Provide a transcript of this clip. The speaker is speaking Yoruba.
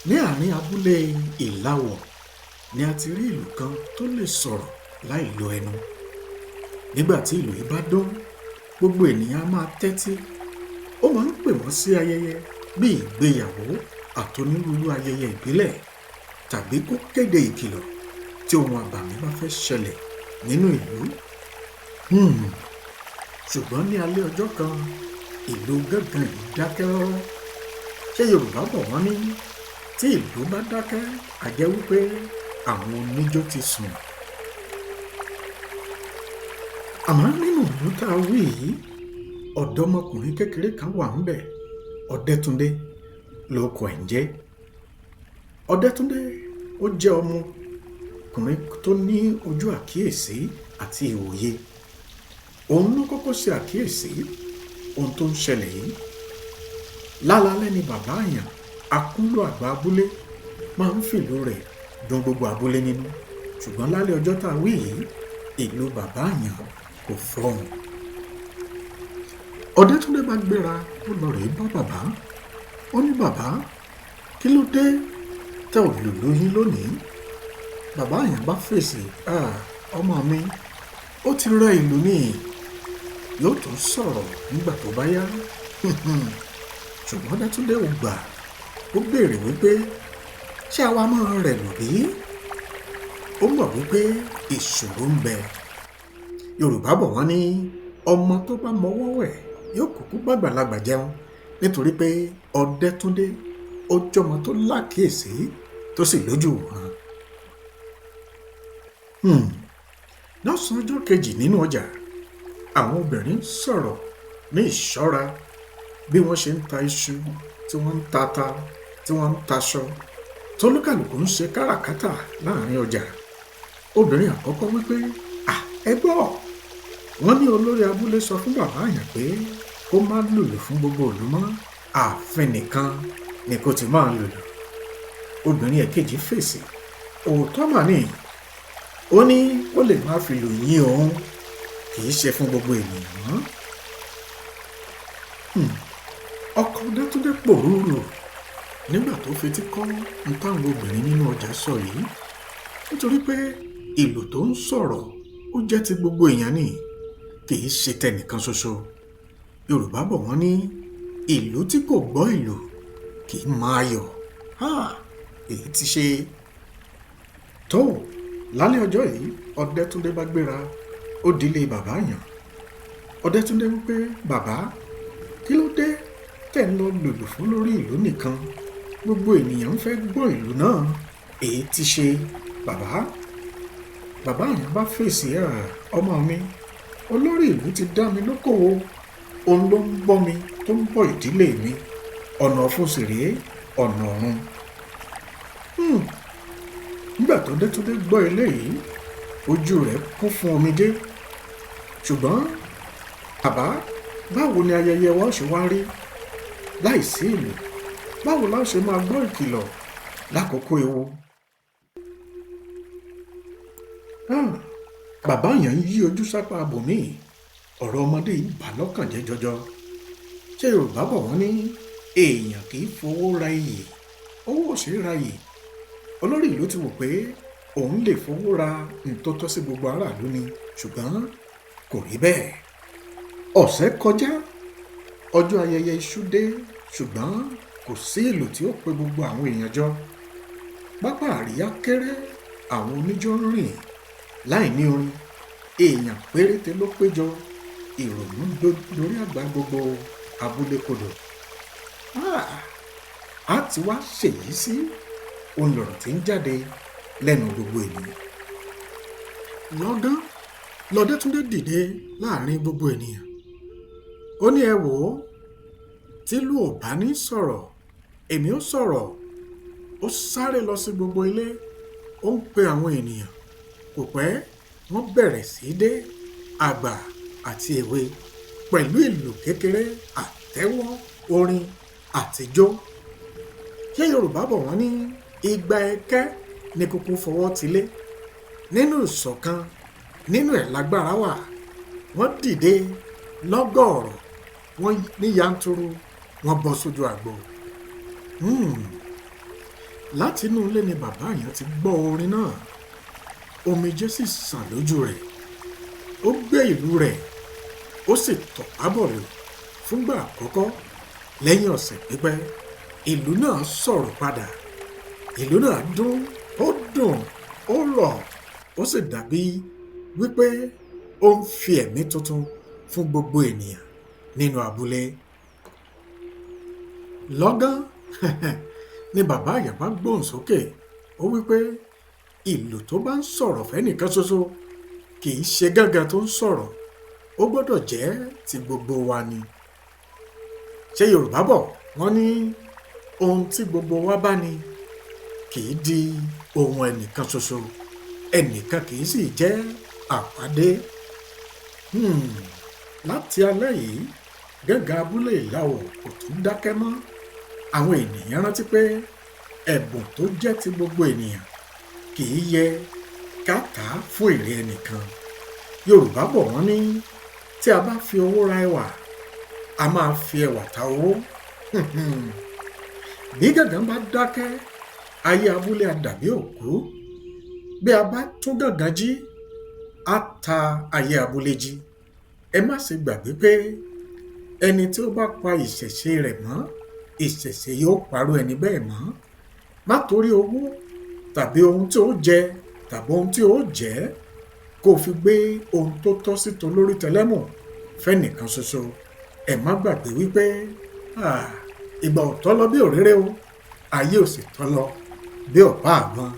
Ní àárín abúlé Ìlawọ̀ ni a ti rí ìlù kan tó lè sọ̀rọ̀ láì lo ẹnu. Nígbà tí ìlù yìí bá dún, gbogbo ènìyàn á máa tẹ́tí. Ó máa ń pè wọ́n sí ayẹyẹ bí ìgbéyàwó àtonírúurú ayẹyẹ ìbílẹ̀ tàbí kó kéde ìkìlọ̀ tí ohun àbàmì bá fẹ́ ṣẹlẹ̀ nínú ìlú. Ṣùgbọ́n ní alẹ́ ọjọ́ kan, ìlú gángan yìí dákẹ́ rọ́rọ́. Ṣé Yorùbá bọ̀ wọ́n ní tí ìlú bá dákẹ́, a jẹ́ wípé àwọn oníjó ti sùn. Àmọ́ nínú ìlú tá a wí yìí, ọ̀dọ́mọkùnrin kékeré kan wà ńbẹ̀, Ọdẹ́túndé lórúkọ ẹ̀ ń jẹ́. Ọdẹ́túndé ó jẹ́ ọmọkùnrin tó ní ojú àkíyèsí àti ìwòye. Òun ló kọ́kọ́ ṣe àkíyèsí ohun tó ń ṣẹlẹ̀ yìí. Lálaalẹ́ ni bàbá àyàn, akúnlò àgbà abúlé, máa ń fìlú rẹ̀ dun gbogbo abúlé nínú. Ṣùgbọ́n lálẹ́ ọjọ́ tá a wí yìí, ìlú bàbá àyàn kò fọhùn. Ọdẹ́túndé bá gbéra, ó lọ rèé bá bàbá. Ó ní, bàbá, kí ló dé tẹ́ ò lùlù yín lónìí? Bàbá àyàn bá fèsì, ọmọ mi, ó ti rẹ ìlú ní, yóò tún sọ̀rọ̀ nígbà tó bá yá. Ṣùgbọ́n Ọdẹ́túndé ò gbà. Ó béèrè wípé ṣé àwa máa rẹ̀ lù bí? Ó mọ̀ wípé ìṣòro ń bẹ. Yorùbá bọ̀ wọ́n ní ọmọ tó bá mọwọ́ wẹ̀ yóò kúkú bàgbàlagbà jẹun, nítorí pé Ọdẹ́túndé ó jọmọ tó lákìyèsí tó sì lójú wọn. Lọ́sàn-án ọjọ́ kejì nínú ọjà, àwọn obìnrin sọ̀rọ̀ ní ìṣọ́ra bí wọ́n ṣe ń ta iṣu, tí wọ́n ń ta ata, tí wọ́n ń taṣọ, tólúkàlùkù ń ṣe káràkátà láàrin ọjà. Obìnrin àkọ́kọ́ wípé, ẹ gbọ́, wọ́n ní olórí abúlé sọ fún bàbá àyàn pé kó má lùlù fún gbogbo ìlú mọ́, ààfin nìkan ni kó ti máa lùlù. Obìnrin ẹ̀kejì fèsì, òótọ́ mà ní, ó ní ó lè má fi lù yín òun, kì í ṣe fún gbogbo ènìyàn mọ́. Ọkọ Ọdẹ́túndé pòrúurú nígbà tó fetí kọ́ ń táwọn obìnrin nínú ọjà sọ yìí, nítorí pé ìlù tó ń sọ̀rọ̀ ó jẹ́ ti gbogbo èèyàn ni, kì í ṣe tẹnìkan ṣoṣo. Yorùbá bọ̀ wọ́n ní ìlú tí kò gbọ́ ìlù kì í máa yọ̀. Èyí ti ṣe. Tó lálẹ́ ọjọ́ yìí, Ọdẹ́túndé bá gbéra, ó dilé bàbá àyàn. Ọdẹ́túndé wípé, bàbá, kí ló dé tẹ̀ ń lọ lùlù fún lórí ìlú nìkan? Gbogbo ènìyàn ń fẹ́ gbọ́ ìlú náà. Èyí ti ṣe, bàbá. Bàbá àyàn bá fèsì, ọmọ mi, olórí ìlú ti dá mi lókòwò. Òun ló ń bọ́ mi tó ń bọ́ ìdílé mi. Ọ̀nà ọ̀fun sì rèé, ọ̀nà ọ̀run. Nígbà tó Ọdẹ́túndé gbọ́ eléyìí, ojú rẹ̀ kún fún omijé. Ṣùgbọ́n bàbá, báwo ni ayẹyẹ wa ó ṣe wá rí láìsí ìlú? Báwo la ó ṣe máa gbọ́ ìkìlọ̀ lákòókò ewu? Bàbá àyàn ń yí ojú sápá abòmíì. Ọ̀rọ̀ ọmọdé yìí bà lọ́kàn jẹ́ jọjọ. Ṣé Yorùbá bọ̀ wọ́n ní èèyàn kì í fowó ra iyì, owó ò ṣe é ra iyì. Olórí ìlú ti wò pé òun lè fowó ra ohun tó tọ́ sí gbogbo aráàlú ni, ṣùgbọ́n kò rí bẹ́ẹ̀. Ọ̀sẹ̀ kọjá, ọjọ́ ayẹyẹ iṣu dé, ṣùgbọ́n kò sí ìlù tí ó pe gbogbo àwọn èèyàn jọ. Pápá àríyá kéré, àwọn oníjó ń rìn láì ní orin. Èèyàn péréte ló péjọ, ìrònú lórí àgbà gbogbo abúlé kodò. A ti wá ṣèyí sí ohun lọ̀rọ̀ tí ń jáde lẹ́nu gbogbo ènìyàn. Lọ́gán lọ́dẹ́túndé dìde láàrin gbogbo ènìyàn. Ó ní, ẹ wò ó, tílù ò bá ní sọ̀rọ̀, èmi ó sọ̀rọ̀. Ó sáré lọ sí gbogbo ilé, ó ń pe àwọn ènìyàn. Kò pẹ́, wọ́n bẹ̀rẹ̀ sí í dé, àgbà àti èwe, pẹ̀lú ìlù kékeré, àtẹ́wọ́, orin àtijọ́. Ṣé Yorùbá bọ̀ wọ́n ní igba ẹ̀kẹ́ ni kúkú fọwọ́ tilé? Nínú ìṣọ̀kan, nínú ẹ̀ lágbára wà. Wọ́n dìde lọ́gọ̀ọ̀rọ̀, wọ́n ní yanturu, wọ́n bọ́ sójú àgbo. Látinú ilé ni bàbá Àyàn ti gbọ́ orin náà. Omijé sì sàn lójú rẹ̀. Ó gbé ìlú rẹ̀, ó sì tọ̀pá bọ̀lù fúngbà àkọ́kọ́ lẹ́yìn ọ̀sẹ̀ pípẹ́. Ìlú náà sọ̀rọ̀ padà. Ìlú náà dún, ó dùn, ó rọ̀, ó sì dàbí wípé ó ń fi ẹ̀mí tuntun fún gbogbo ènìyàn nínú abúlé. Lọ́gán ni bàbá Àyàn bá gbóhùn sókè. Ó wípé ìlú tó bá ń sọ̀rọ̀ fẹ́nìkan ṣoṣo kì í ṣe gángan tó ń sọ̀rọ̀, ó gbọ́dọ̀ jẹ́ ti gbogbo wa ni. Ṣé Yorùbá bọ̀ wọ́n ní ohun tí gbogbo wa bá ní kì í di ohun ẹnìkan ṣoṣo, ẹnìkan kì í sì jẹ́ àpádé. Láti alẹ́ yìí, gángan abúlé Ìlawọ̀ kò tún dákẹ́ mọ́. Àwọn ènìyàn rántí pé ẹ̀bùn tó jẹ́ ti gbogbo ènìyàn kì í yẹ ká tà á fún èrè ẹnìkan. Yorùbá bọ̀ wọ́n ní tí a bá fi owó ra ẹwà, a máa fi ẹwà ta owó. Bí gángan bá dákẹ́, ayé abúlé á dàbí òkú. Bí a bá tún gángan jí, á ta ayé abúlé jí. Ẹ má ṣe gbàgbé pé ẹni tí ó bá pa ìṣẹ̀ṣe rẹ̀ mọ́, ìṣẹ̀ṣe yóò parú ẹni bẹ́ẹ̀ mọ́. Má torí owó tàbí ohun tí ó jẹ tàbí ohun tí ó jẹ́ kó fi gbé ohun tó tọ́ sí tolórí tẹlẹ́mù fẹ́nìkan ṣoṣo. Ẹ má gbàgbé wípé ìgbà ò tọ́ lọ bí òréré o, ayé ò sì tọ́ lọ bí ọ̀pá àgbọn.